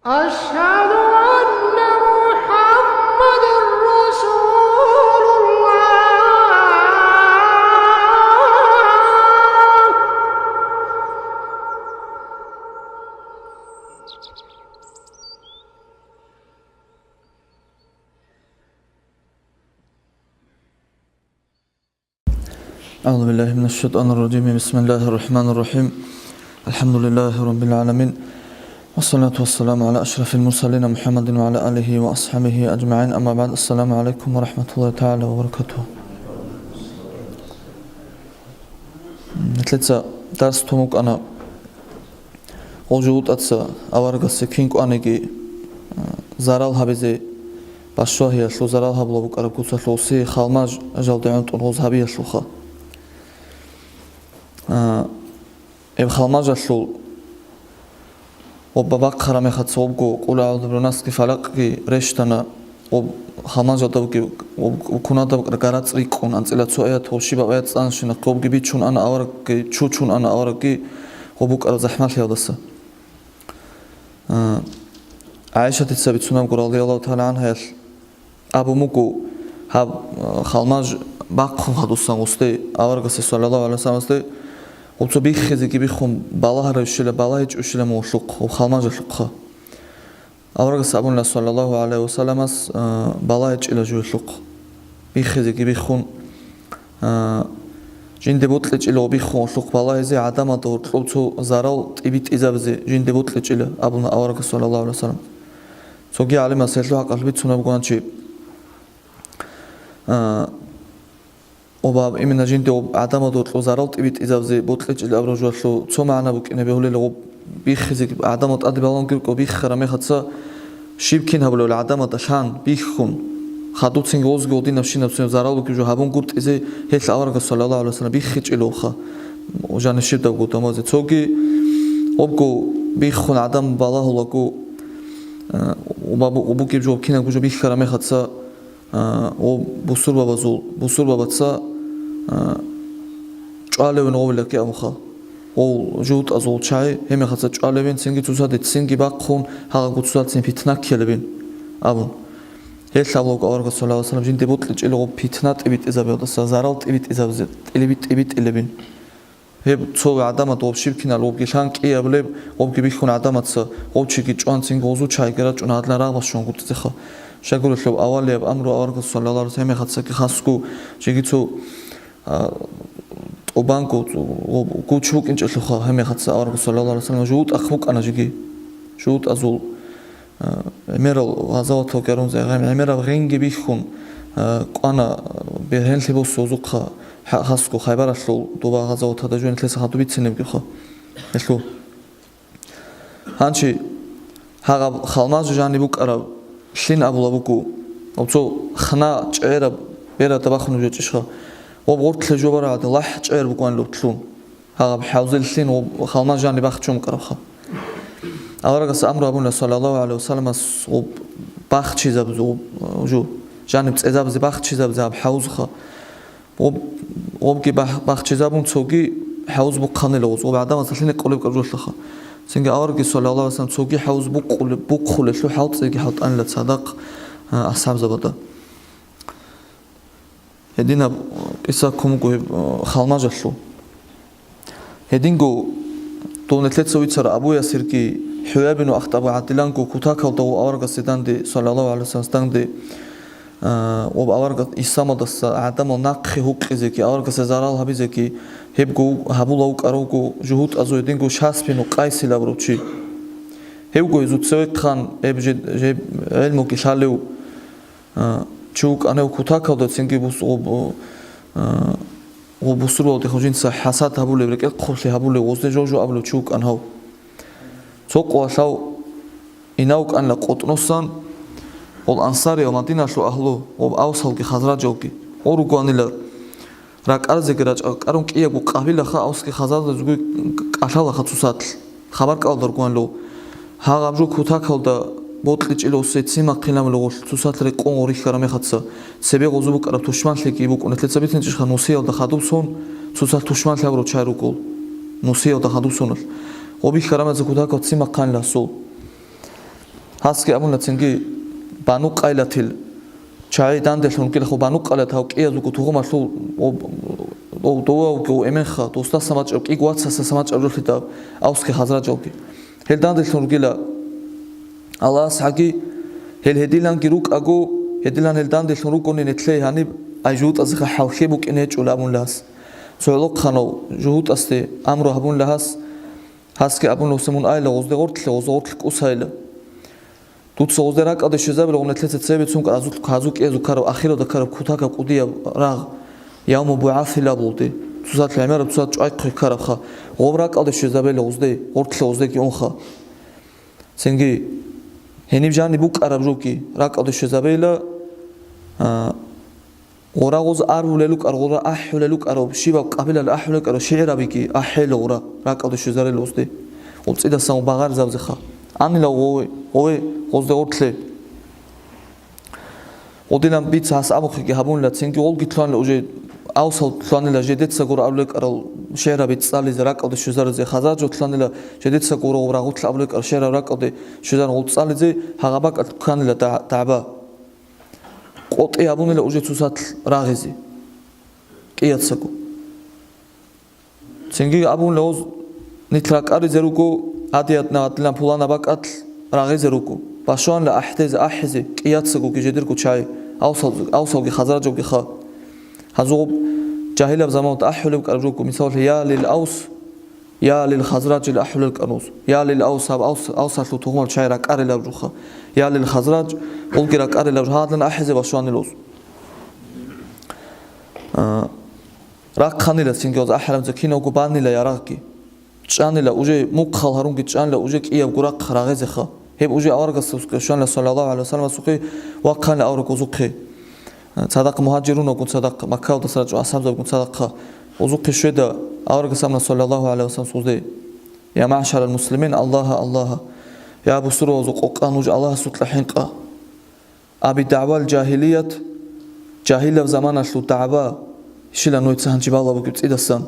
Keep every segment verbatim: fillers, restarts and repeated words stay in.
أشهد أن محمدا رسول الله. أعوذ بالله من الشيطان الرجيم. بسم الله الرحمن الرحيم. الحمد لله رب العالمين. والصلاة والسلام على أشرف المرسلين محمد وعلى آله وأصحابه أجمعين. أما بعد. السلام عليكم ورحمة الله تعالى وبركاته. Нилъеца дарс тун букӀана. Гъов жугьутӀаца аварагасе кин кӀваниги, а, зарал гьабизе башвагьиялъул, зарал гьабулеб букӀараб куцалъул гъосие халмаж жалде гӀунтӀун гъоз гьабиялъулха. А, гьеб халмажалъул гъоб бахъараб мехалъ гъобго Къул агӀузу бираббиннасги Фалакъги рещтана. Гъоб халмажалда бугеб, гъоб кунада букӀараб гарацӀ рикӀкӀун, анцӀила цо аят, гъоб щибаб аят цӀанщинахъе гъобги бичун ана аварагги, чучун ана аварагги гъоб букӀараб захӀмалъиялдаса. А, ГӀайшатица бицунабго, радияллагьу тагӀала гӀангьаялъ, абун буго, гьаб, а, халмаж бахъун хадусан гъосде, аварагасе, саллаллагьу гӀалайгьи вассаламасде, гъоб цо биххизеги биххун, балагьарав щила, балагьичӀев щила мун гъолъухъ, гъоб халмажалъухъа. Аварагас абуна, саллаллагьу гӀалайгьи вассаламас, а, балагьичӀила жугьелъухъ. Биххизеги биххун, а, жинде бокьичӀила гъоб биххун гъолъухъ балагьизе, гӀадамазда гьоркьоб цо зарал тӀибитӀизабизе жинде бокьичӀила, абуна аварагас, саллаллагьу гӀалайгьи вассалам. Цоги гӀалимас гьелъул хӀакъалъулъ бицунеб бугоан чи. А, Гъоб аб имина жинде гъоб гӀадамазда гьоркьоб зарал тӀибитӀизабизе бокьичӀила абураб жоялъул цо магӀна букӀине бегьулила, гъоб биххизе гьеб гӀадамал тӀаде балагьун гьоркьоб биххараб мехалъ щиб кин гьабулебали гӀадамазда лъан, биххун, хадубцинги гъозги гъодинабщинаб цояб зарал бугеб жо гьабун гуртӀизе гьелъ аварагас, саллаллагьу гӀалайгьи вассалам, биххичӀила вуха, жаниб щибабго тамазе. Цоги гъобго биххун гӀадамал балагьулаго, а, гъоб аб-, гъоб бугеб жо гьаб кинабго жо биххараб мехалъ, а, гъоб бусурбабазул, бусурбабаца, а, чӀвалевин гъовилаки абунха. Гъов жугьутӀазул чагӀи гьеб мехалъ чӀвалевин, цинги цоцаде цинги бахъун, гьагъабго цоцацин питна ккелебин абун. Гьелъ абулаго аварагас, саллаллагьу гӀалайгьи вассалам, жинде бокьичӀила гъоб питна тӀибитӀизабиялдаса, зарал тӀибитӀизабизе, тӀилби-, тӀибитӀилебин. Гьеб цо гӀадамазда гъоб щиб кинал гъобги лъан кӀиабилеб, гъобги бихьун гӀадамаца, гъов чиги чӀван, цинги гъозул чагӀиги рачӀун гьадинал рагъ баччун гуртӀизеха. Щайгурелъул авалияб амру аварагас, саллаллагьу гӀалайгьи вассалам, гьеб мехалъги хасго жеги цо, а, тӀубанго, гъоб гуч букӀинчӀелъулха, гьеб мехалъ аварагас, саллаллагьу гӀалайгьи вассалам, жугьутӀахъ букӀана жеги. ЖугьутӀазул А, гӀемерал гъазаваталги гьарунзе, гӀем-, гӀемераб гъенги бихьун, а, кӀвана, а, бергьенлъи босузухъа, хӀа-, хасго Хайбаралъул доба гъазаваталда жо нилъеца хадуб бицинебгиха. Гьелъул. Гьанчи гьагъаб халмаж жаниб букӀараб лъин абулаб буго, гъоб цо хна чӀегӀераб берада бахунеб жо чӀищха, гъоб гъортлъи жо барагӀаде лахӀ чӀегӀер букӀанилан лъун. Гьагъаб хӀавзил лъин гъоб халмаж жаниб бахчун букӀарабха. Аварагас амру абуна, саллаллагьу гӀалайгьи вассаламас, гъоб бахчизабизе, гъоб, жо, жаниб цӀезабизе, бахчизабизе гьаб хӀавзха. Гъоб, гъобги бах-, бахчизабун, цоги хӀавз бухъанила гъоз, гъоб гӀадамазда лъине кӀолеб кӀаржолъаха. Цинги аварагги, саллаллагьу гӀалайгьи вассалам, цоги хӀавз букъулеб-, бухъулелъул хӀалтӀиги хӀалтӀанила цадахъ, а, асхӀабзабада. Гьединаб киса ккун буго гьеб, э, халмажалъул. Гьединго дов нилъеца вицара Абу Ясирги, ХӀуяй бину Ахтаб гӀадиланго кутакалда гъов аварагасде данде, саллаллагьу гӀалайгьи вассаламасда данде, э, гъоб аварагас исламалдаса гӀадамал нахъе гьукъизеги, аварагасе зарал гьабизеги, гьебго гьабула вукӀаравго жугьутӀазул гьединго Шас бину Къайсил абурав чи. Гьевго гьезул цевехъан гьеб жед-, жеб гӀелмуги лъалев, А, чи вукӀана гьев кутакалда, цинги бус-, гъоб-, а, гъоб бусурбабаздехун жинца хӀасад гьабулев, рекӀел хъублъи гьабулев, гъозде жо-жо абулев чи вукӀана гьав. Цо къоялъ гьав инав вукӀанила къотӀносан, гъол ансариял, Мадиналъул агьлу, гъоб авсалги хазраджалги, гъол ругоанила ракӀарзеги рачӀа-, ракӀарун кӀиябго къабилаха, авсги хазарзазги кӀалъалаха цоцалъ. Хабар кӀалдаргуанлъул, гьагъаб жо кутакалда бокьичӀила усе цимахъинабулев гъолъ цоцалъ рекъон гъорихьараб мехалъ, цебе гъозу букӀараб тушманлъиги букӀун, нилъеца бицинчӀищха нусиялда хадуб сон, цоцалъ тушманлъи гьабурав чагӀи ругел. Нусиялда хадуб соналъ. Гъоб бихьараб мехалъ кутакал цимахъанила гьасул. Гьасги абуна цинги, Бану Къайлатил чагӀи данделъун ругелъул, Бану Къайлат гьав кӀиязулго тугъумалъул, о, о, довавги эменха, досдаса мачӀаб, кӀиго вацасдаса мачӀаб жолъидал, Авсги Хазражалги. Гьел данделъун ругила. Аллагьас гьаги, гьел гьедиланги рукӀаго, гьедилан гьел данделъун ругони, нилъее гьаниб ай жугьутӀазеха хӀалхьи букӀине гьечӀо абун лагьас. Цо гӀолохъанав жугьутӀасде амру гьабун лагьас, гьасги абун, гьуса мун айила гъозде гъортлъе, гъоз гъортлъ кӀусайила. Дуца гъозде ракӀалде щвезабила гъоб нилъеца цебе цун азул-, гьазул кӀиязул ккараб, ахиралда ккараб кутакаб кӀудияб рагъ, явму бугӀасил абулде, цоцалъ гӀемераб, цоцалъ чӀвайхъи ккарабха, гъоб ракӀалде щвезабила гъозде, гъортлъе гъоздеги унха. Цинги, гьениб жаниб букӀараб жоги ракӀалде щвезабейила, а, гъора гъоз арулел рукӀар, гъора ахӀулел рукӀараб, щибаб къабилал ахӀулел рукӀараб шигӀрабиги ахӀейила гъора ракӀалде щвезарел гъозде. Гъол цӀидасан багъарзабзеха. Анила гъове, гъове, гъозде гъортлъе. Гъодинаб бица гьас абухъеги гьабунила, цинги гъолги лъугьанила уже, авсал лъугьанила жедецаго арулел рукӀарал шигӀраби цӀализе, ракӀалде щвезаризе, хазар жо лъугьанила жедецаго гъоб рагъулъ абулел рукӀарал шигӀраб ракӀалде щвезарун гъол цӀализе, гьагъаб бакӀалъ кканила дагь-, дагӀба. КъотӀи гьабунила уже цоцалъ рагъизе, кӀияцаго. Цинги абунила гъоз, нилъ ракӀаризе руго, гьадиятна гьадилан пулана бакӀалъ рагъизе руго. Башванила ахӀдезе, ахӀизе, кӀияцагоги жедерго чагӀи, авсал-, авсалги хазражалгиха. Гьазул гъоб жагьилаб заманалда ахӀулеб букӀараб жо буго, мисалалъе, я лил Авс, я лил Хазраж ил ахӀулел рукӀана гъоз. Я лил Авс, гьаб авс-, авсалъул тугъумал чагӀи ракӀарилаб жоха. Я лил Хазраж, гъолги ракӀарилаб жо, гьадилан ахӀизе башванила гъоз. А, рахъанила цинги гъоз ахӀарамца киналго банила ярагъги. ЧӀанила, уже мухъал гьарунги чӀанила, уже кӀиябго рахъ рагъизеха. Гьеб уже аварагасухъе щванила, саллаллагьу гӀалайгьи вассаламасухъе, вахъанила авараг гъозухъе. Цадахъ мугьажирунагун, цадахъ Маккаялдаса рачӀун асхӀабзабгун, цадахъ гъозухъе щведа, аварагас абуна, саллаллагьу гӀалайгьи вассаламасухъе: «Я магӀшарал муслимин, Аллагьа, Аллагьа! Я бусурбабазул къокъа, нуж Аллагьасукьа хӀинкъа! Аби дагӀвал жагьилият, жагьилаб заманалъул дагӀба, щила нужеца гьанже балеб бугеб цӀидасан?»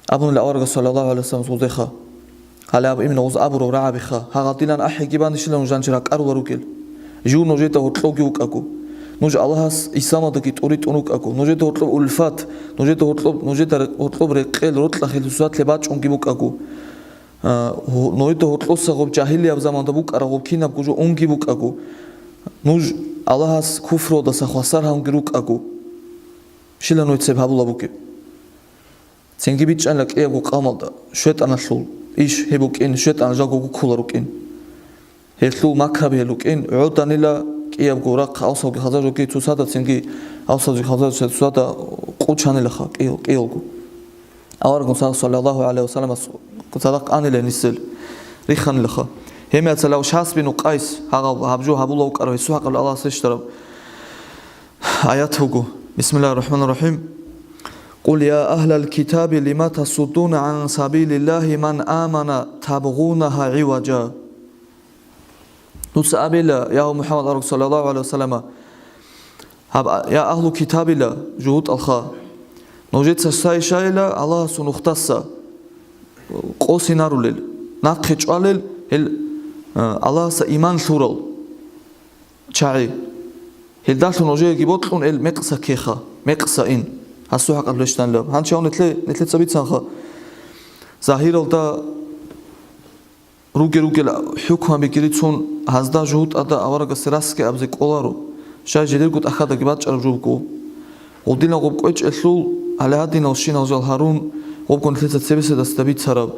Абунила аварагас, саллаллагьу гӀалайгьи вассаламасухъе: «Гьале аб имина гъоз абураб рагӀабиха, гьагъадилан ахӀиги бани щила нуж гьанже ракӀарулел ругел. Жив нужеда гьоркьовги вукӀаго, нуж Аллагьас исламалдаги тӀуритӀун вукӀаго, нужеда гьоркьоб улфат, нужеда гьоркьоб, нужеда гьоркьоб рекъел, рокьа хилисуатлъи бачӀунги букӀаго, а, гьу-, нужеда гьоркьоса гъоб жагьилияб заманда букӀараб гъоб кинабго жо унги букӀаго, нуж Аллагьас куфруялдаса хвасар гьавунги рукӀаго, щила нужецаги гьабулеб бугеб?» Цинги бичӀчӀанила кӀиябго къавмалда, шайтӀаналъул иш гьеб букӀин, шайтӀан жалго гуккула рукӀин. Гьелъул макраб гьел рукӀин, гӀоданила кӀиябго рахъ авсалги хазар жоги цоцазда, цинги авсалги хазар цоцазда къучанилаха кӀиял-, кӀиялго. Аварагун саллаллагьу гӀалайгьи вассаламас цадахъ анила нисел рихханилаха. Гьемияцалав Шас бину Къайс, гьагъав гьаб жо гьабула вукӀарав, гьесул хӀакъалъулъ Аллагьас рещтараб аят буго. Бисмиллагьир рахӀманир рахӀим. «Къул я агьлал китаби, лима тасуддуна гӀан сабилиллагьи ман амана, табгъунагьа гӀиважа». Дуца абила, я МухӀаммад авараг, саллаллагьу гӀалайгьи вассалама, гьаб, я агьлу китабила, жугьутӀалха, нужеца щай-щайила Аллагьасул нухдаса къосинарулел, нахъе чӀвалел, гьел, а, Аллагьасда иман лъурал чагӀи. Гьелдалъун нужееги бокьун гьел мекъса ккеха, мекъса ин. Гьасул хӀакъалъулъ рещтӀанилаб. Гьанчи гьав нилъе-, нилъеца бицанха. Загьиралда ругел-ругел хӀукмабиги рицун, гьазда жугьутӀазда аварагасе расги абизе кӀоларо, щай жидерго тӀахьаздаги бачӀараб жо буго. Гъудинал гъуб кӀвечӀелъул, гьале гьадинал щинал жал гьарун, гъубгун нилъеца цебеседасда бицараб,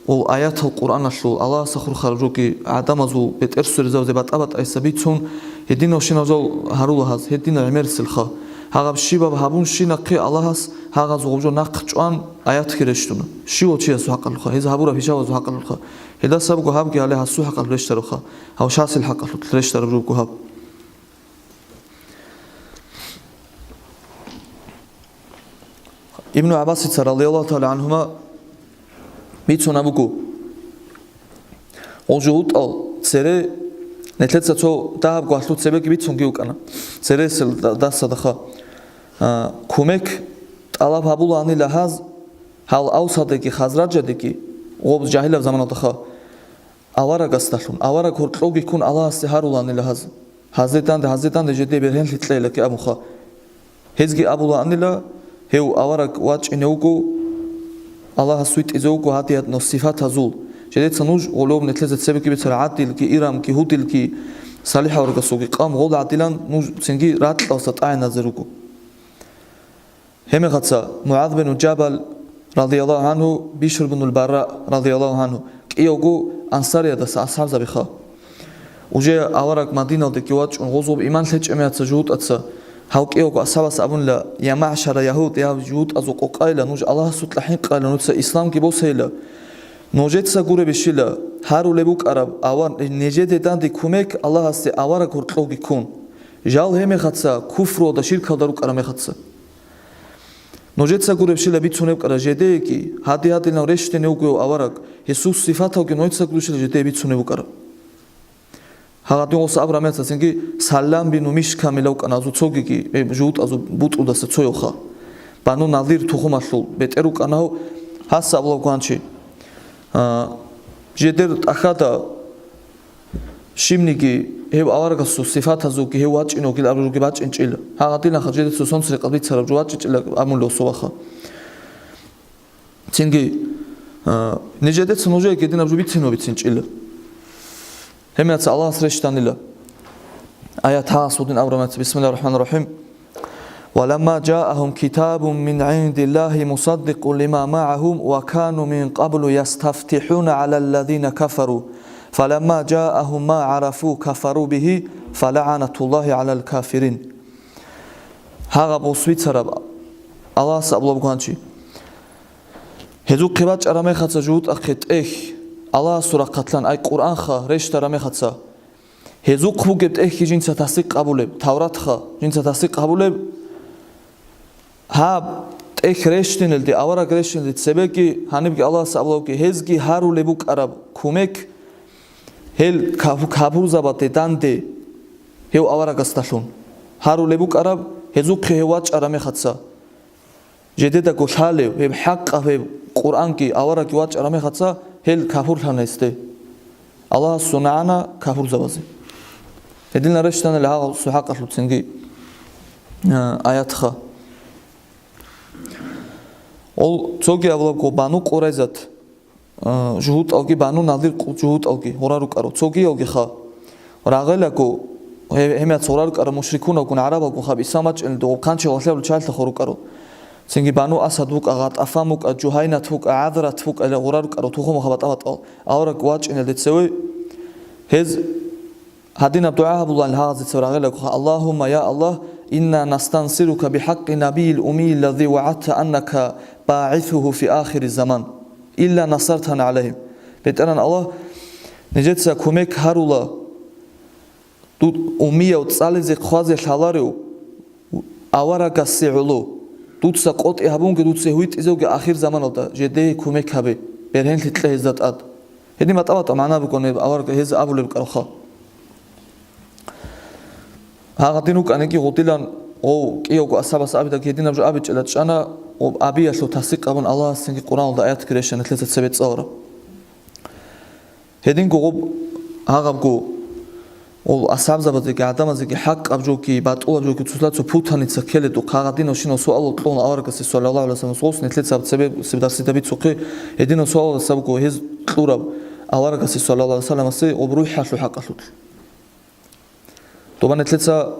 гъол аятал Къуръаналъул, Аллагьасда хурхараб жоги гӀадамазул бетӀер сверизабизе батӀа-батӀайса бицун, гьединал щинал жал гьарула гьаз, гьединал гӀемериселха. Гьагъаб щибаб гьабун щинахъе Аллагьас гьагъаз гъуб жо нахъ чӀван аятги рещтӀуна. Щивав чиясул хӀакъалъулъха, гьез гьабураб хӀисабазул хӀакъалъулъха. Гьелдаса буго гьабги гьале гьасул хӀакъалъулъ рещтӀарабха, гьав Шасил хӀакъалъулъ рещтӀараб жо буго гьаб. Ибну ГӀаббасица, радияллагьу тагӀала гӀангьума, бицун абуго: гъол жугьутӀал цере, нилъеца цо дагьабго гьалъул цебеги бицунги вукӀана, цересел да-, дасадаха, а, кумек тӀалаб гьабулаанила гьаз, гьал Авсалдаги Хазражалдаги, гъоб жагьилаб заманалдаха, аварагасдалъун, авараг гьоркьовги ккун Аллагьасде гьарулаанила гьаз. Гьазде данде, гьазде данде жеде бергьенлъи кьейилаги абунха. Гьезги абулаанила, гьев авараг вачӀине вуго, Аллагьас витӀизе вуго гьадиятнал сифатазул. Жедеца нуж гъолов нетлъезе цебеги бицара гӀадилги, ирамги, гьудилги, салихӀ аварагасулги къам гъол гӀадилан нуж цинги ракьалса тӀагӀиназе руго. Гьемехаца МугӀаз бин Жабал, радияллагьу гӀанхӀу, Бишр бин Барра, радияллагьу гӀанхӀу, кӀиявго ансариядаса асхӀабзабиха. Уже авараг Мадиналдеги вачӀун гъозгъуб иман лъечӀемеяца жугьутӀаца, гьав кӀиявго асхӀабас абунила: «Я магӀшара ягьуд, я жугьутӀазул къокъайила, нуж Аллагьасукьа хӀинкъайила, нуца исламги босейила. Нужеца гуребищила гьарулеб букӀараб, авар нижеде данде кумек Аллагьасде авараг гьоркьовги ккун. Жал гьемехаца куфруялда, ширкалда рукӀараб мехаца». Нужеца гуребщила бицунеб кӀара жедееги, гьади-гьадинал рещтине вугев авараг, гьесул сифаталги нужеца гуребщила жедее бицунеб букӀара. Гьагъадин гъоса абрамецацинги Саллам бину Мишкамилав кӀана азу цогиги, э, жугьутӀазу бутӀрудаса цоявха. Бану Надир тухумалъул бетӀер рукӀанав гьаса абулав гванчи. А, жедер тӀахьада Щибниги гьев аварагасул сифатазулги гьев вачӀин вугил абурги бачӀинчӀила. Гьагъадинаб хъажидецул сонцерекъад бицараб жо вачӀинчӀила абулев суваха. Цинги, а, нижедеца нужее гьединаб жо бицин ва бицинчӀила. Гьемияца Аллагьас рещтанила. Аят гьагъас гъудин абрамаца, бисмиллагьир рахӀманир рахӀим. «ولما جاءهم كتاب من عند الله مصدق لما معهم وكانوا من قبل يستفتحون على الذين كفروا فلما جاءهم ما عرفوا كفروا به فلعنة الله على الكافرين». Гьагъаб гъос бицараб Аллагьас абулаб гванчи. Гьезухъе бачӀараб мехаца жугьутӀахъе тӀехь, Аллагьасул рахъалъан, ай Къуръанха рещтараб мехаца. Гьезухъ бугеб тӀехьги жинца тасдикъ гьабулеб, Тавратха жинца тасдикъ гьабулеб, гьаб тӀехь рещтинелде, авараг рещтинелде цебеги, гьанибги Аллагьас абулавги, гьезги гьарулеб букӀараб кумек, гьел каф-, капурзабаде данде, гьев аварагасдалъун гьарулеб букӀараб, гьезухъе гьев вачӀараб мехаца. Жедедаго лъалев, гьеб хӀакъаб, гьеб Къуръанги аварагги вачӀараб мехаца, гьел капурлъана гьесде. Аллагьас сунагӀана капурзабазе. Гьединал рещтӀанила гьагъасул хӀакъалъуцинги, а, аятха. Ол цоги абулабго Бану Къурайзат, а, жугьутӀалги, Бану Надир къу-, жугьутӀалги гъура рукӀаро. Цогиялгиха рагъелаго, гье-, гьемияц гъура рукӀарал мушрикуналгун, гӀарабалгун хаб ислам бачӀиналде гъоб хъанчи гъалъабал чалъа гъур рукӀаро. Цинги Бану Асад букӀа, ГъатӀафан букӀа, Жугьайнат букӀа, ГӀадрат букӀа, гъура рукӀаро тухумал хабатӀа-батӀал. Авараг вачӀиналде цеве гьез гьадинаб дугӀа гьабулаан гьагъазе цо рагъилагоха: «Аллагьумма, я Аллагь, инна настансирука бихӀакъи набийил уммийиллади вагӀадта аннака багӀисуху фи ахири заман, илла насартана гӀалайгьим». БетӀеран Аллагь, нижеца кумек гьарула, дуд уммияв цӀализе хъвазе лъаларев аварагасе гӀоло, дуца къотӀи гьабунги, дуца гьуйтӀизевги ахир заманалда жедее кумек гьабе, бергьенлъи кье гьезда тӀад. Гьедин батӀа-батӀа магӀна бугони авараг гьез абулеб кӀалха. Гьагъадин рукӀаниги гъудилан гъов кӀиявго асабас абидаги гьединаб жо абичӀила чӀана, гъоб абиялъул тасдикъ абун Аллагьасцинги Къуръаналда аятги рещтӀана нилъеца цебе цӀалараб. Гьединго гъоб гьагъабго, гъол асабзабазеги гӀадамазеги хӀакъаб жоги, батӀулаб жоги цоцазда цо путаница ккеледухъ, гьагъадинавщинал суалал кьун аварагасе, саллаллагьу гӀалайгьи вассалам, гъос нилъеца цебе сиб-, дарсида бицухъе, гьединав суалалдаса буго гьез кьураб аварагасе, саллаллагьу гӀалайгьи вассаламасе, гъоб рухӀалъул хӀакъалъулъ. Доба нилъеца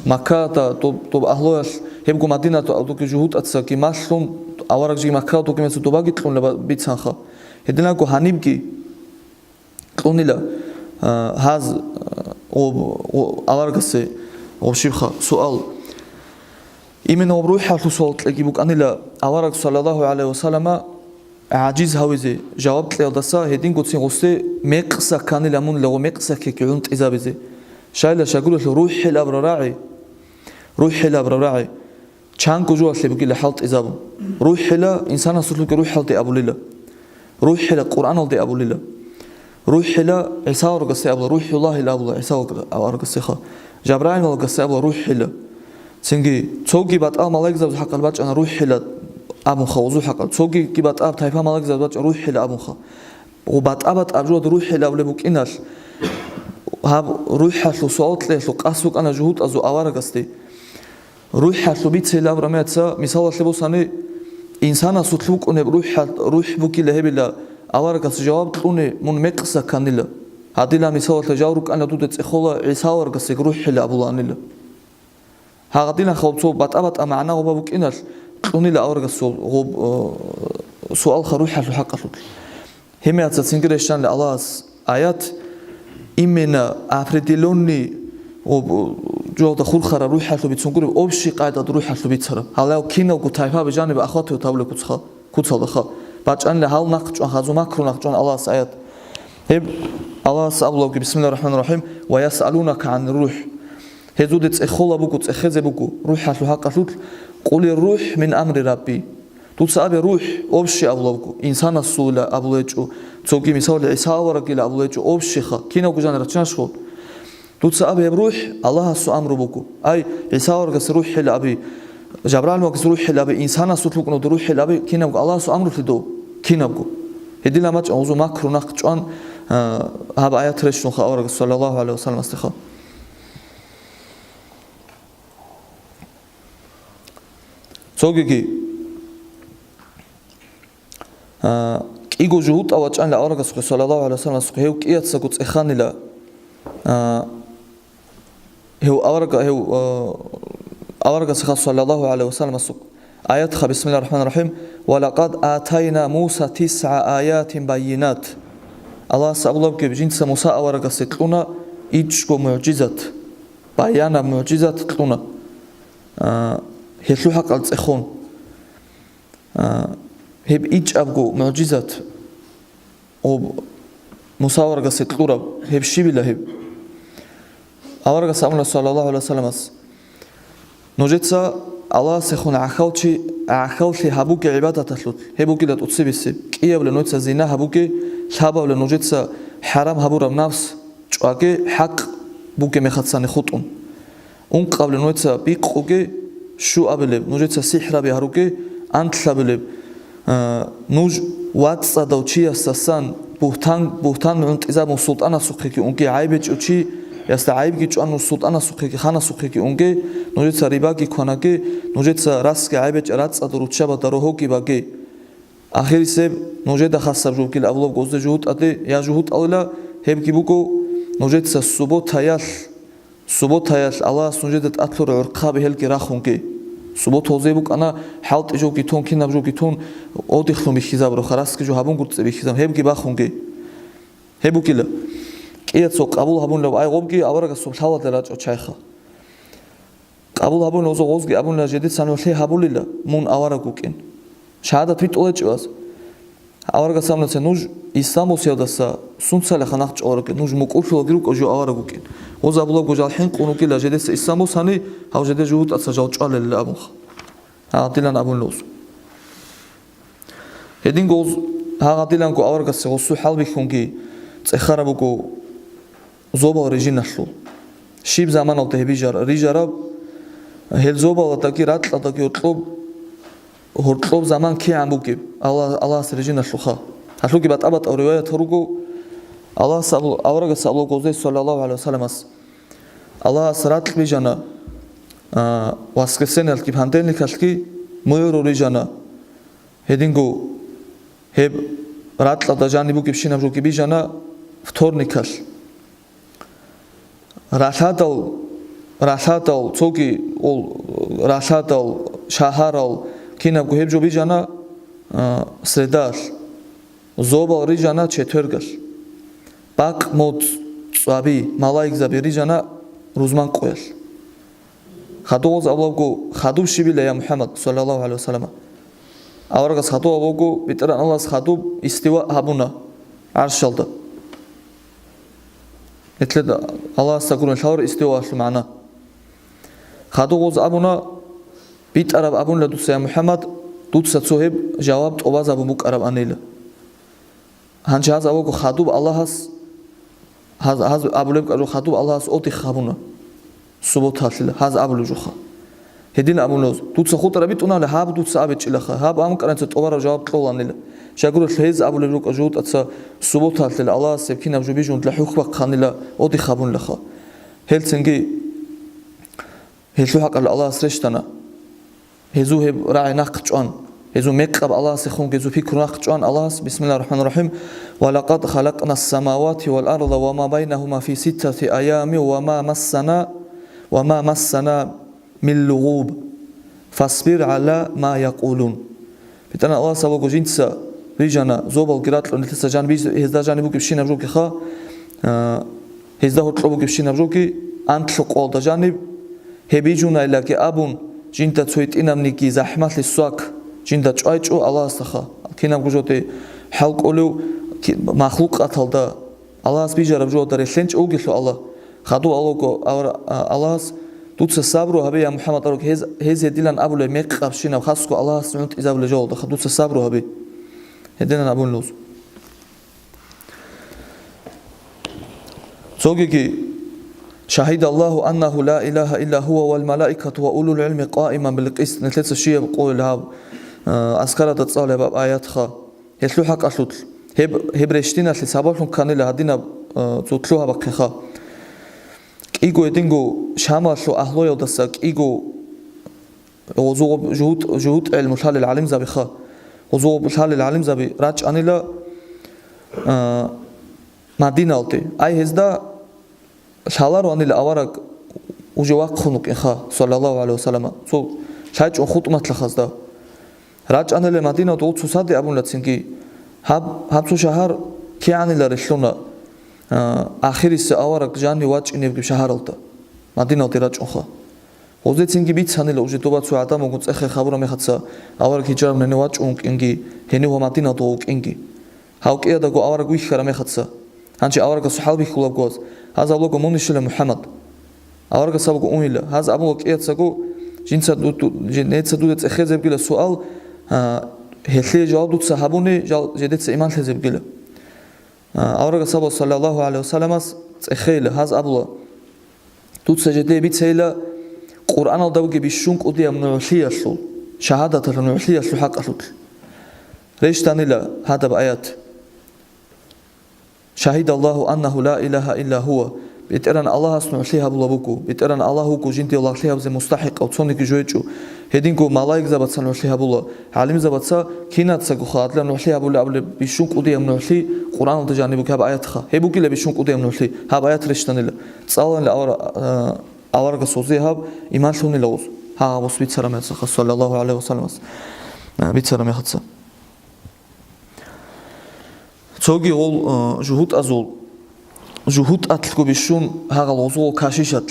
Маккада, доб-, доб агьлуялъ, гьебго Мадинаталдуги жугьутӀацаги малъун, авараг жиги Маккадалдуги меца добаги кьунила ба-, бицанха. Гьединабго гьанибги кьунила, а, гьаз, а, гъоб-, гъо-, аварагасе гъоб щибха суал. Именно гъоб рухӀалъул суал кьеги букӀанила авараг, саллаллагьу гӀалайгьи вассалама, гӀажиз гьавизе жаваб кьеялдаса гьедингоцин гъосде мекъса кканила мун лего мекъса ккеки гӀунтӀизабизе. Шайла шагуралъул рухӀил абра рагӀи, рухӀил абра рагӀи, чанго жоялъе бугила хӀалтӀизабун. РухӀила инсанасулъулги рухӀалде абулила. РухӀила Къуръаналде абулила. РухӀила ГӀиса варгасе абула, РухӀуллагьил абула ГӀиса варга-, варгасеха. Жабраил варгасе абула РухӀила. Цинги цоги батӀал малаикзабазул хӀакъалъ бачӀана РухӀила абунха, гъозул хӀакъалъ. Цогиги батӀал тайпа малаикзабаз бачӀана РухӀила абунха. Гъо батӀа-батӀа аб жугьад рухӀил абулеб букӀиналъ, гьаб рухӀалъул суал кьеялъул къасд букӀана жугьутӀазул аварагасде. РухӀалъул бицейилан абураб мехалъ, мисалалъе босани, инсанасулъ букӀунеб рухӀал-, рухӀ бугила гьебила аварагас жаваб кьуни мун мекъса кканила. Гьадилан, мисалалъе, жал рукӀана дуда цӀехола ГӀиса аварагасеги рухӀила абулаанила. Гьагъадилан хаб цо батӀа-батӀа магӀна гъоба букӀиналъ кьунила аварагасул гъоб, э, суалха рухӀалъул хӀакъалъулъ. Гьемияца цинги рещтӀанила Аллагьас аят, именно определённый гъоб, жугьалда хурхараб рухӀалъул бицун гуреб, общий къайдад рухӀалъул бицараб. Гьалав киналго тайпаби жаниб ахватиго тавле куцха, куцалдаха. БачӀанила гьал нахъчӀван, гьазу макру нахъчӀван Аллагьас аят. Гьеб Аллагьас абулавги, бисмиллагьир рахӀманир рахӀим, «Ва ясъалунака гӀанир рухӀ». Гьезуде цӀехола буго, цӀехезе буго рухӀалъул хӀакъалъулъ, «Къулир рухӀ мин амри рабби». Дуца абе, рухӀ общий абулавго, инсанасулила абулечӀо, цоги, мисалалъе, ГӀиса аварагила абулечӀо, общийха, кинавго жанир рачинашго. Дуца абе, гьеб рухӀ Аллагьасул амру буго. Ай, ГӀиса аварагас рухӀила аби, Жабраил малаикас рухӀила аби, инсанасулъ вукӀунев рухӀила аби, кинабго Аллагьасул амрулъе дов, кинабго. Гьедила мачӀан гъузу макру нахъ чӀван, а, гьаб аят рещтӀунха аварагас, саллаллагьу гӀалайгьи ва салламасдеха. Цогиги, а, кӀиго жугьутӀав вачӀанила аварагасухъе, саллаллагьу гӀалайгьи ва салламасухъе, гьев кӀияцаго цӀеханила, а, Гьев аварага-, гьев, э, аварагасеха, саллаллагьу гӀалайгьи ва салламасул, аятха, бисмиллагьир рахӀманир рахӀим, «Ва лакъад атайна Муса тисгӀа аятин баййинат». Аллагьас абулабги, жинца Муса аварагасе кьуна ичӀго мугӀжизат, баянаб мугӀжизат кьуна, э, гьелъул хӀакъалъ цӀехун. А, гьеб ичӀабго мугӀжизат, гъоб Муса аварагасе кьураб, гьеб щибила гьеб? Аварагас абуна, саллаллагьу гӀалайгьи ва салламас, нужеца Аллагьасехун гӀахьалчи, гӀахьаллъи гьабуге гӀибадаталъулъ, гьеб бугила тӀоцебесеб, кӀиябли нужеца зина гьабуге, лъабабли нужеца хӀарам гьабураб нафс чӀваге, хӀакъ бугеб мехацани хутӀун. Ункъабилеб нужеца бикъуге, щуабилеб нужеца сихӀраби гьаруге, анлъабилеб, а, нуж вацӀцӀадав чиясдасан бугьтан, бугьтан гӀунтӀизабун султӀанасухъеги унге, гӀайб гьечӀев чиясда гӀайбги чӀван султӀанасухъеги, ханасухъеги унге, нужеца рибаги кванаге, нужеца расги гӀайб гьечӀеб рацӀцӀадаб руччабазда рогьоги баге. Ахирисеб, нужеда хасаб жо бугила абулеб гъозде жугьутӀаде, я жугьутӀалила, гьебги буго, нужеца субботаялъ, субботаялъ Аллагьас нужеда тӀадлъурал гӀурхъаби гьелги рахунге. Суббота гъозе букӀана, хӀалтӀи жоги тун, кинаб жоги тун, отдыхлъун бихьизабура, харасги жо гьабун гурцӀи бихьизаб, гьебги бахунге. Гьеб бугила. КӀияцо къабул гьабунилав ай гъобги аварагасул лъалалда рачӀо чайха. Къабул гьабуни гъозо гъозги абуна, жедеца нухлъи гьабулила, мун авараг вукӀин. Шагьадат битӀулечӀеваз. Аварагас абуна, нуж ислам босиялдаса сунцалаха нахъ чӀваларукӀин, нуж мукӀурлъулаги рукӀо жо авараг вукӀин. Гъоз абулаго жал хӀинкъун вукӀила, жедеца ислам босани, гьав жеде жугьутӀаца жал чӀвалелила абунха. Гьагъадилан абунила гъоз. Гьединго гъоз, гьагъадиланго аварагасе гъосул хӀалбихьунги цӀехараб буго. Зобал рижиналъул. Щиб заманалда гьеб бижар-, рижараб, гьел зобаладаги ракьалдаги гьоркьоб, гьоркьоб заман кигӀан бугеб, Алла-, Аллагьас рижиналъулха. Гьалъуги батӀа-батӀал риваятал руго, Аллагьас абу-, аварагас абулаго гъозде, саллаллагьу гӀалайгьи ва салламас, Аллагьас ракь бижана, а, воскресеньялъги, понедельникалъги мугӀру рижана. Гьединго гьеб ракьалда жаниб бугебщинаб жоги бижана вторникалъ. Ралъадал, ралъадал, цоги ол, ралъадал, шагьарал, кинабго гьеб жо бижана, а, средалъ. Зобал рижана четвергалъ. Бакъ моцӀ цӀваби, малаикзаби рижана рузман къоялъ. Хадуб гъоз абулаго, хадуб щибила, я МухӀаммад, саллаллагьу гӀалайгьи ва саллама? Аварагас хадуб абулаго, БетӀергьан Аллагьас хадуб истиваъ гьабуна гӀаршалда. Гьелъ Аллагьасда гурони лъаларо истиваялъул магӀна. Хадуб гъоз абуна, битӀараб абунила дуца, я МухӀаммад, дуца цо гьеб жаваб тӀубазабун букӀарабанила. Гьанже гьаз абулаго хадуб Аллагьас, гьаз, гьаз абулеб кӀажо хадуб Аллагьас отдых гьабуна субботалъила, гьаз абулеб жоха. Гьедин абуна, дуца хутӀараб битӀунали, гьаб дуца абичӀилаха, гьаб амкӀаранца тӀубараб жаваб кьоланила. Щайгурелъул гьез абулел рукӀа жугьутӀаца субуталъила, Аллагьас гьеб кинаб жо бижундила хӀухь бахъанила, одих гьабунилаха. Гьелцинги гьелъул хӀакъалъулъ Аллагьас рещтана. Гьезул гьеб рагӀи нахъ чӀван, гьезул мекъаб Аллагьасехун гьезул пикру нахъ чӀван, Аллагьас, бисмиллагьир рахӀманир рахӀим, «Ва лакъад халакънас самавати вал арда ва ма байнагьума фи ситтати аямин ва ма массана, ва ма массана мин лугъуб. Фасбир гӀала ма якъулун». БетӀеран Аллагьас абуго, жинца бижана, зобалги ракьун, нилъеца жан биж-, гьезда жаниб бугебщинаб жогиха, а, гьезда гьоркьоб бугебщинаб жоги, анлъго къоялда жаниб, гьеб бижунайлаги абун, жинда цо гьитӀинабниги захӀмалъи свак жинда чӀвайчӀо Аллагьасдаха. Кинабго жоде хӀал кӀолев ки-, махлукъаталда Аллагьас бижараб жоялда релълъенчӀев вугелъул Аллагь, хадув Аллагьго авар-, а, Аллагьас, дуца сабру гьабе, я МухӀаммад, авараг, гьез, гьез гьедилан абулеб мекъабщинаб хасго Аллагьас гӀунтӀизабулеб жоялдаха дуца сабру гьабе. Гьединан абун луз. Цогиги, «Шагьидаллагьу аннагьу ла илагьа илла гьува вал малаикату ва улул гӀилми къаиман бил къист», нилъеца щибаб къойил гьаб, а, аскарада цӀалеб гьаб аятха. Гьелъул хӀакъалъулъ, гьеб, гьеб рещтиналъе сабаблъун кканила гьадинаб, а, цо лъугьа-бахъиха. КӀиго гьединго Шамалъул агьлуялдаса кӀиго гъозугъаб жугьут-, жугьутӀ гӀелму лъалел гӀалимзабиха, гъозугъаб лъалел гӀалимзаби рачӀанила, а, Мадиналде. Ай гьезда лъалароанила авараг уже вахъун вукӀинха, саллаллагьу гӀалайгьи вассаллама, цо лъайчӀун хутӀматлъахъазда. РачӀанила Мадиналде гъуцусаде абунила цинги, гьаб, гьаб цо шагьар кигӀанила релълъуна, а, ахириса авараг жанив вачӀинебги шагьаралда, Мадиналде рачӀунха. Гъоздецинги бицанила уже доба цо гӀадамалгун цӀехе хабураб мехаца, авараг гьижраб гьенив вачӀун вукӀинги, гьенив ва Мадиналда вукӀинги. Гьав кӀиадаго авараг вихьараб мехаца. Гьанже аварагасул хӀал бихьулеб гваз, гьаз абулаго, мун ишила МухӀаммад. Аварагас абуго, унила. Гьаз абула кӀияцаго, жинца ду-, ду-, жи-, неца дуда цӀехезебгила суал, а, гьелъие жаваб дуца гьабуни, жал-, жидеца иман лъезебгила. А, аварагас абула, саллаллагьу гӀалайгьи вассалламас цӀехейила, гьаз абула, дуца жидее бицейила, Къуръаналда бугеб бищун кӀудияб нугӀлъиялъул, шагьадаталъул нугӀлъиялъул хӀакъалъулъ. Рещтанила гьадаб аят. «Шагьидаллагьу аннагьу ла илагьа илла гьува». БетӀеран Аллагьас нугӀлъи гьабула буго. БетӀеран Аллагь вуго жиндие лагълъи гьабизе мустахӀикъав цониги жойчӀо. Гьединго малаикзабаца нугӀлъи гьабула, гӀалимзабаца, кинацаго хадла нугӀлъи гьабула абулеб бищун кӀудияб нугӀлъи Къуръаналда жаниб буго гьаб аятха. Гьеб бугила бищун кӀудияб нугӀлъи, гьаб аят рещтанила. ЦӀаланила авар-, а, аварагасулзе гьаб иман лъунила гъоз. Гьагъаб ус бицараб мехаца, саллаллагьу гӀалайгьи вассалламас, а, бицараб мехаца. Цоги гъол, а, жугьутӀазул, жугьутӀалъго бищун гьагъал гъозул кашишалъ,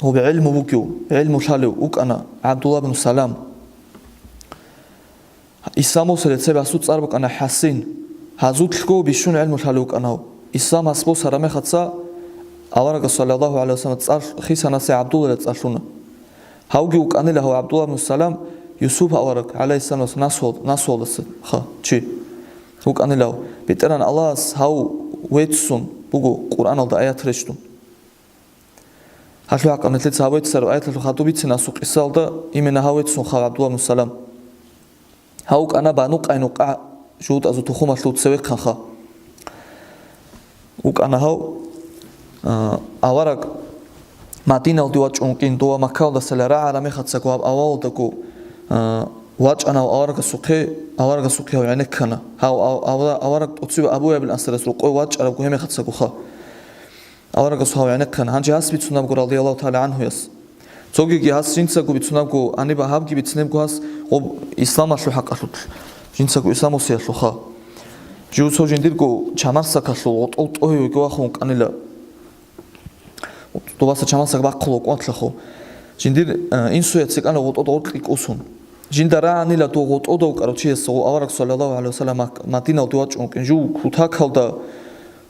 гьоб гӀелму бугев, гӀелму лъалев вукӀана ГӀабдулла бну Салам. Исламалъул цебе гьасул цӀар букӀана ХӀасин. Гьазулъго бищун гӀелму лъалев вукӀана гьав. Ислам гьас босараб мехаца аварагас, саллаллагьу гӀалайгьи вассаллам, цӀар хисанасе ГӀабдуллаялъ цӀар лъуна. Гьавги вукӀанила гьав ГӀабдулла бну Салам, Юсуп авараг, гӀалайгьиссаламас, насуал-, насуалдаса ха чи вукӀанила гьав. БетӀеран Аллагьас гьав веццун буго Къуръаналда аят рещтӀун. Гьалъул хӀакъалъулъ нилъеца гьав веццараб аяталъул хадуб бицина асул къисалда, именно гьав веццун хав ГӀабдулла бну Салам. Гьав вукӀана Бану Къайнукъа жугьутӀазул тухумалъул цевехъанха. ВукӀана гьав, а, авараг Мадиналде вачӀун вукӀин, дова Маккалдасала рагӀараб мехацаго гьаб авалалдаго, а, вачӀана гьав аварагасухъе, аварагасухъе гьав гӀенеккана. Гьав ав-, ав-, авараг тӀоцебе Абу Айюбил Ансарияс рокъове вачӀарабго гьеб мехацаго ха. Аварагас гьав гӀенеккана. Гьанже гьас бицунабго, радияллагьу тагӀала гӀанхуяс. Цогиги гьас жинцаго бицунабго, гьаниб гьабги бицинебго гьас гъоб исламалъул хӀакъалъулъ, жинцаго исламусиялъулха. Жив цо жиндирго чамарсакалъул гъотӀол тӀогьивеги вахун вукӀанила. Добаса чамарсак бахъула вукӀватлъаху. Жиндир, э, инсуяц цикӀана гъотӀода гъоркье кӀусун. Жинда рагӀанила дов гъотӀода вукӀарав чияс гъов авараг, саллаллагьу гӀалайгьи вассаллам, Мак-, Мадиналде вачӀун вукӀин, жив кутакалда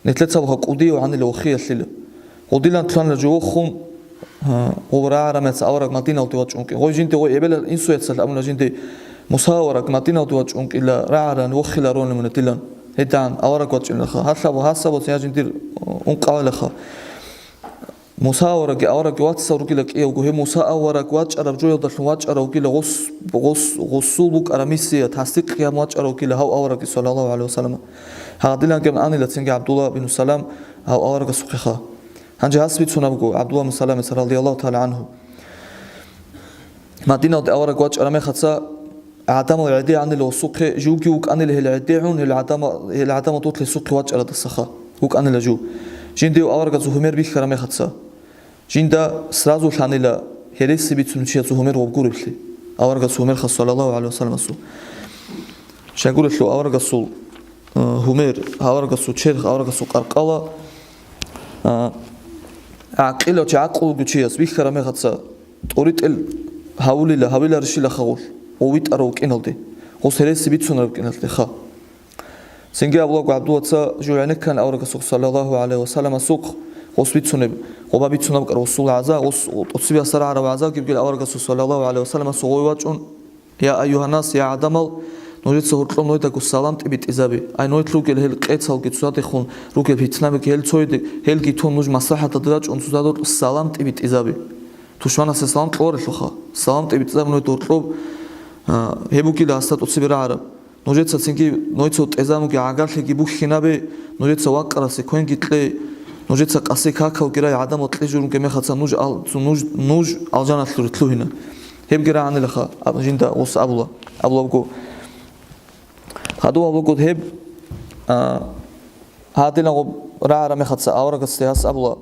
нилъецаго кӀудияв гьанила вохиялъила. Гъодилан лъанила жо вохун, а, гъов рагӀарамец авараг Мадиналде вачӀун вукӀин. Гъой жинде гъой эбелал инсуяцалъ абуна жинде, Муса авараг Мадиналде вачӀун вукӀила рагӀаран вохиларонли муна дилан. ГьедигӀан авараг вачӀинилаха. Гьалъаб-, гьасабалъ я жиндир, а, ункъавилаха. Муса аварагги, аварагги вацал ругила кӀиявго, гьев Муса авараг вачӀараб жоялдалъун вачӀарав вугила, гъос, гъос, гъосул букӀараб миссия тасдикъ гьабун вачӀарав вугила гьав аварагги, саллаллагьу гӀалайгьи вассалам. Гьадилан гьеб анила цинги ГӀабдулла бин Салам гьав аварагасухъеха. Гьанже гьас бицунабго ГӀабдулла бин Саламица, радияллагьу тагӀала гӀангьу. Мадиналде авараг вачӀараб мехаца, гӀадамал гӀедегӀанила гъосухъе, живги вукӀанила гьел гӀедегӀун, гьел гӀадамал, гьел гӀадамал дулъ гьесухъе вачӀарадасаха вукӀанила жив. Жинда гьев аварагасул гьумер бихьараб мехаца, жинда сразу лъанила гьереси бицунев чиясул гьумер гъоб гуреблъи, аварагасул гьумерха, саллаллагьу гӀалайгьи вассаламасул. Щайгурелъул аварагасул, э, гьумер, аварагасул черх, аварагасул къаркъала, э, гӀакъилав чи, гӀакълу вугев чияс бихьараб мехаца, тӀоритӀел гьавулила, гьавиларищила хагъулъ, гъов витӀарав вукӀиналде, гъос гьереси бицунараб вукӀиналдеха. Цинги абулаго ГӀабдуллаца жив гӀенеккан аварагасухъ, саллаллагьу гӀалайгьи вассаламасухъ, гъос бицунеб, гъоба бицунаб кӀар гъосул гӀаза, гъос тӀоцебе асар гӀараб гӀаза гибгил аварагасул, саллаллагьу гӀалайгьи вассаламасул, гъой вачӀун, Я аюгьаннас, я гӀадамал, нужеца гьоркьоб нойдаго салам тӀибитӀизабе. Ай, нойд ругел гьел къецалги цоцадехун ругел питнабиги гьел цойде, гьелги тун нуж маслахӀаталде рачӀун цоцадехун салам тӀибитӀизабе. Тушманасе салам кьоларелъулха, салам тӀибитӀизабе нойд гьоркьоб, а, гьеб бугила гьасда тӀоцебе рагӀараб. Нужеца цинги нойцо тӀезабуги гӀагарлъиги бухьинабе, нужеца вакъарасе квенги кье, нужеца къаси какалги рай гӀадамал кьижурунги мехаца нуж ал-, нуж, нуж алжаналъуре лъугьина. Гьебги рагӀанилаха, аб-, жинда гъос абула, абулабго. Хадув абулаго гьеб, а, гьадинаб гъоб рагӀараб мехаца аварагасде гьас абула,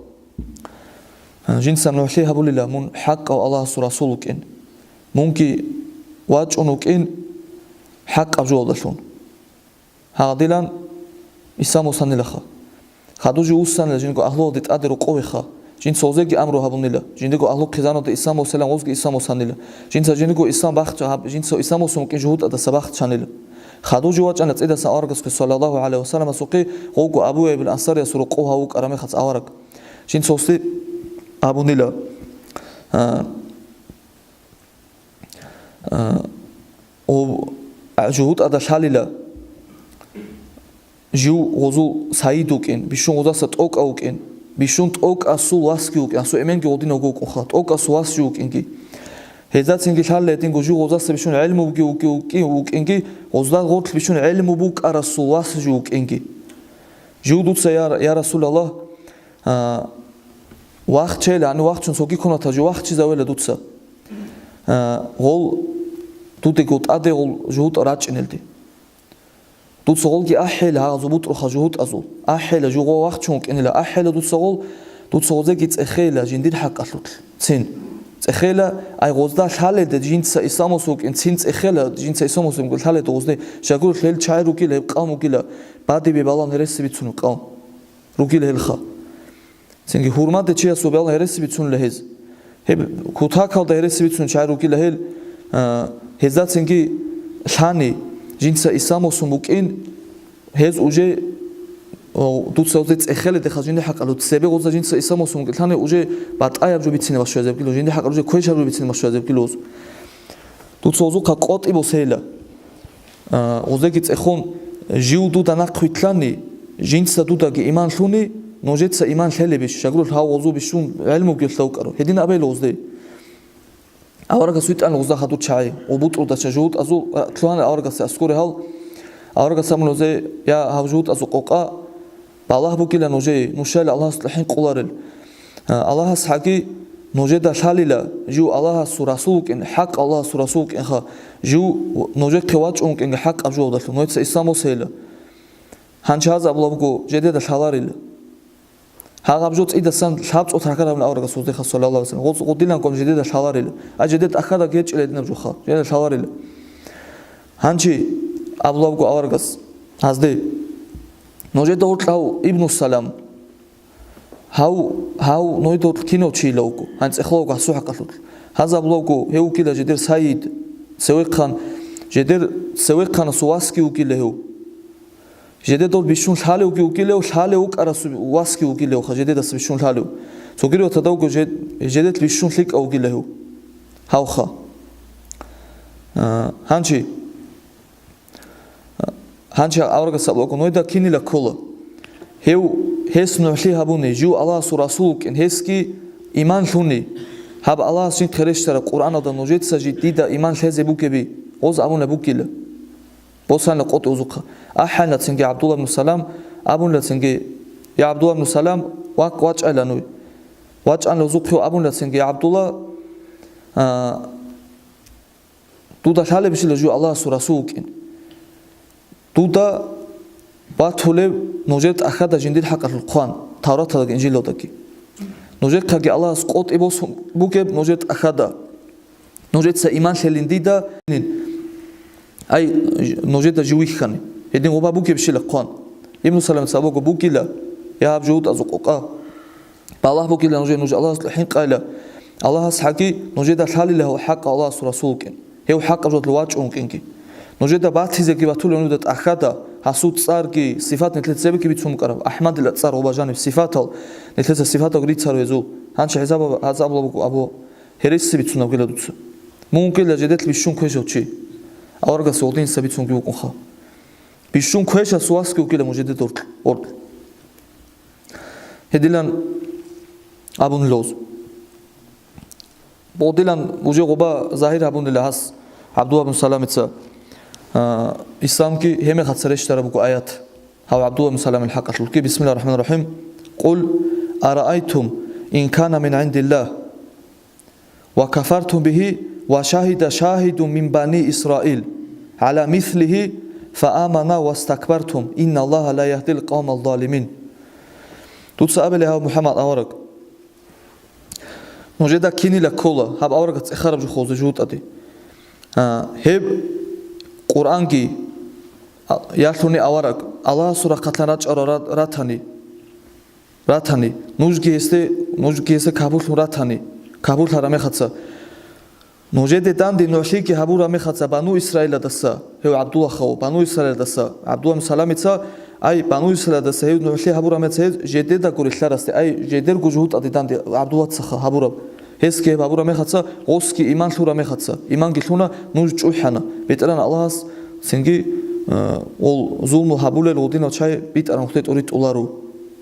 а, жинца нугӀлъи гьабулила мун хӀакъав Аллагьасул расул вукӀин. Мунги вачӀун вукӀин хӀакъаб жугьалдалъун. Гьагъадилан Иса Мусанилаха. Хадув жив вуссанила жинго агьлуялде тӀаде рокъовеха. Жинца гъозеги амру гьабунила. Жиндиго агьлу хъизаналда Иса Мусалан гъозги Иса Мусанила. Жинца жиндиго Иса бахча гьаб-, жинца Иса Мусун вукӀин жугьутӀадаса бахчанила. Хадув жив вачӀана цӀидасан аварагасухъе, саллаллагьу гӀалайгьи вассаламасухъе, гъовго Абу Айюбил Ансариясул рокъов гьав вукӀараб мехалъ авараг. Жинца гъосде абунила, а, А, о, а, жугьутӀада лъалила, жив гъозул сайид вукӀин, бищун гъозаса тӀокӀав вукӀин, бищун тӀокӀасул васги вукӀин, асул эменги гъодинавго вукӀунха, тӀокӀасул вас жив вукӀинги. Гьезда цинги лъалила гьединго жив гъозаса бищун гӀелму буги вукӀи-, вукӀи-, вукӀинги, гъозда гъорлъ бищун гӀелму букӀарасул вас жив вукӀинги. Жив дуца, я, я Расулаллагь, А, вахчейла, гьанив вахчун цоги ккун ватал, жив вахчизавейла дуца. А, гъол дудего тӀаде гъол жугьутӀа рачӀинелде. Дуца гъолги ахӀейла гьагъазул бутӀрухъа жугьутӀазул. АхӀейла жугъо вахчун вукӀинила, ахӀейла дуца гъол, дуца гъозеги цӀехейла жиндир хӀакъалъулъ. Цин. ЦӀехейла, ай гъозда лъалелде жинца Исламус вукӀин, цин цӀехейла жинца Исламус вукӀин лъалелде гъозде, щагурулъ гьел чагӀи ругила, гьеб къавм вугила, бадибе балан гьереси бицунеб къавм. Ругила гьелха. Цинги гьурмада чиясул бегьла гьереси бицунила гьез. Гьеб кутакалда гьереси бицун чагӀи ругила гьел, а, гьезда цинги лъани, жинца Исламусун букӀин, гьез уже, о, дуца гъозе цӀехеледеха жинди хӀакъалъулъ, цебе гъоза жинца Исламусун букӀин лъани, уже батӀаяб жо бицине башуязеб кило, жинди хӀакъалъулъ уже квешаб жо бицине башуязеб кило. Дуца гъозухъа къотӀи босейла. А, гъозеги цӀехун, жив дуда нахъ витлъани, жинца дудаги иман лъуни, нужеца иман лъелебищ, щагурулъ гьав гъозу бищун гӀелмуги лъавкӀару. Гьедин абейла гъозде. Аварагас витӀан гъозда хадур чагӀи, гъубутӀрудача жугьутӀазул, а, лъугьана аварагасе аскуре гьал. Аварагас абуна гъозе, я, гьав жугьутӀазул къокъа, балагь бугила нужее, нушайла Аллагьасда хӀинкъуларел. А, Аллагьас гьаги нужеда лъалила, жив Аллагьасул расул вукӀин, хӀакъ Аллагьасул расул вукӀинха, жив нужехъе вачӀун вукӀинги хӀакъаб жугьалдалъун, нужеца Исламус гьейла. Гьанчи гьаз абулабго, жедеда лъаларила. Гьагъаб жо цӀидасан лъабцӀул таркар гьабун аварагас гъоздеха, саллаллагьу гӀалайгьи вассалам, гъоз-, гъодилан ккун жедеда лъаларила. А жедед ахьадаб гьечӀила гьединаб жоха, жедеда лъаларила. Гьанчи абулабго аварагас гьазде, нужеда гьоркьав Ибну Салам, гьав, гьав нойда гьоркьов кинав чийила вуго, гьанцӀ эхла вуго гьасул хӀакъалъулъ. Гьаз абулабго, гьев вукила жедер сайид, цевехъан, жедер цевехъанасул васги вукила гьев. Жедедал бищун лъалевги вукилев, лъалев вукӀарасул васги вукилевха, жедедаса бищун лъалев. Цогидав тадавго жед-, жедет бищун лъикӀав вукила гьев. Гьавха. А, гьанчи, а, гьанчи аварагас абулаго, нойда кинила ккола. Гьев, гьес нугӀлъи гьабуни, жив Аллагьасул расул вукӀин, гьесги Иман лъуни, гьаб Аллагьас жинхъе рещтараб Къуръаналда нужеца жи-, дида иман лъезе бугеби, гъоз абуна бугила. Босанила къотӀи узухъа. АхӀанила цинги ГӀабдулла ибн Салам, абунила цинги: «Я ГӀабдулла ибн Салам, вак-, вачӀайла нуй». ВачӀанила узухъе абунила цинги: «Я ГӀабдулла, а, дуда лъалебищила жив Аллагьасул Расул вукӀин? Дуда батулеб нужер тӀахьада жиндир хӀакъалъулъ хъван, Тавраталдаги Инжилалдаги. Нужехъаги Аллагьас къотӀи босун бугеб нужер тӀахьада. Нужеца иман лъелин дида, ай, нужеда жив вихьани. Гьедин гъоба бугебщила хъван». Ибну Саламица абуго бугила, я гьаб жугьутӀазул къокъа. Балагь бугила нужее, нуж Аллагьасда хӀинкъайла. Аллагьас гьаги нужеда лъалила гьев хӀакъав Аллагьасул Расул вукӀин. Гьев хӀакъаб жо вачӀун вукӀинги. Нужеда батизеги батулев нужеда тӀахьада, гьасул цӀарги, сифат нилъеца цебеги бицун букӀараб. АхӀмадила цӀар гъоба жаниб сифатал, нилъеца сифатал рицаро гьезул. Гьанчи гьезаб-, гьазаб буго абу гьереси бицунаб гила дуца. Мун вукӀила жедет бищун квешав чи. Аварагас гъодинса бицунги вукӀунха. Бищун квешасул васги вукӀила мун жедет оркь-, оркь. Гьедилан абунила гъоз. Бодилан уже гъоба загьир гьабунила гьас ГӀабдулла ибн Саламица, а, исламги гьемехъаца рещтараб буго аят. Гьав ГӀабдулла ибн Саламил хӀакъалъулъги, бисмиллагьир рахӀманир рахӀим. «Къул араайтум ин кана мин гӀиндиллагь ва кафартум бигьи ва шагьида шагьидун мин бани Исраил гӀала мислигьи фаамана вастакбартум, инналлагьа ла ягьдил къавмаз залимин». Дуца абила, гьав МухӀаммад авараг, нужеда кинила ккола гьаб аварагас цӀехараб жо хъузе жугьутӀаде. А, гьеб Къуръанги, а, ялъуни авараг, Аллагьасул рахъалъан рачӀарал ра-, ратани, ратани, нужги гьесде, нужги гьесде кабуллъун ратани, кабуллъараб мехаца. Нужеде данде нугӀлъиги гьабураб мехаца Бану Исраиладаса, гьев ГӀабдуллахъав, Бану Исраиладаса, ГӀабдулла ибн Саламица, ай, Бану Исраиладаса гьев нугӀлъи гьабураб мехаца гьез жедедаго релълъарасде, ай, жедерго жугьутӀаде данде ГӀабдуллацаха гьабураб. Гьесги гьеб гьабураб мехаца, гъосги иман лъураб мехаца, иманги лъуна, нуж чӀухӀана. БетӀеран Аллагьас цинги, э, ол зулму гьабулел гъудинав чай битӀараб нухде тӀуритӀуларо.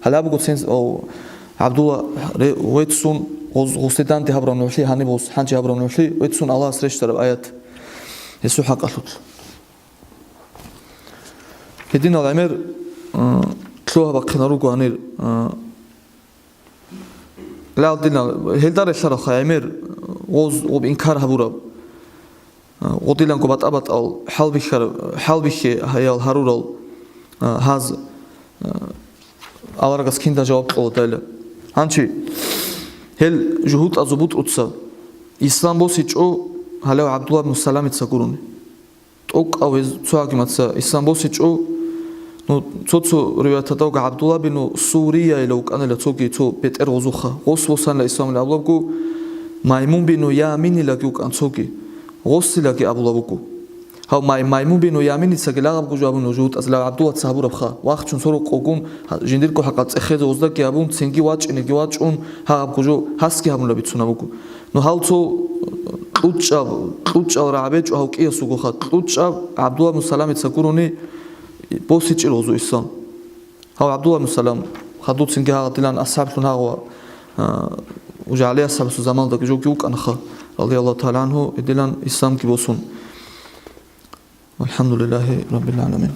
Гьалабго цин, о, ГӀабдулла ре-, веццун, гъуз-, гъусе данде гьабураб нугӀлъи, гьаниб гъус хӀанчи гьабураб нугӀлъи, веццун Аллагьас рещтараб аят. Гьесул хӀакъалъулъ. Гьединал гӀемер, а, лъугьа-бахъинал руго гьанир, а, лал динал, гьелда релълъаралха гӀемер, гъуз-, гъуб инкар гьабураб. Гъодиланго батӀа-батӀал хӀалбихьар-, хӀалбихье гьаял гьарурал, а, гьаз, а, аварагас кинда жаваб кьоладайла. Гьанчи, гьел жугьутӀазул бутӀруца ислам босичӀо гьалав ГӀабдулла ибн Саламица гурони. ТӀокӀав гьез цо гьакимаца ислам босичӀо, Ну, цо-цо риваяталда вуго ГӀабдулла бину Сурияила вукӀанила цоги цо бетӀер гъозухъа. Гъос босанила исламил абулабго, Маймун бину Яминилаги вукӀан цоги. Гъосилаги абулаб буго. Гьав Май-, Маймун бину Яминицаги лагъабго жо абун жугьутӀазила ГӀабдуллаца гьабурабха. Вахчун сорокъ къогун, гьа-, жиндирго хӀакъал цӀехезе гъоздакги абун, цинги вачӀинеги вачӀун, гьагъабго жо гьасги гьабуна бицунаб буго. Ну, гьав цо кьучӀаб, кьучӀал рагӀаб гьечӀо гьав кӀиясулгоха, кьучӀаб ГӀабдулла бну Саламица гурони босичӀел гъозу ислам. Гьав ГӀабдулла бну Салам, хадуцинги гьагъадилан асхӀаблъун гьагъва, а, уже ГӀали асхӀабасул заманалдаги жоги вукӀанаха, радияллагьу тагӀала гӀангьу, гьедилан исламги босун. ВалхӀамдулиллагьи раббил гӀаламин.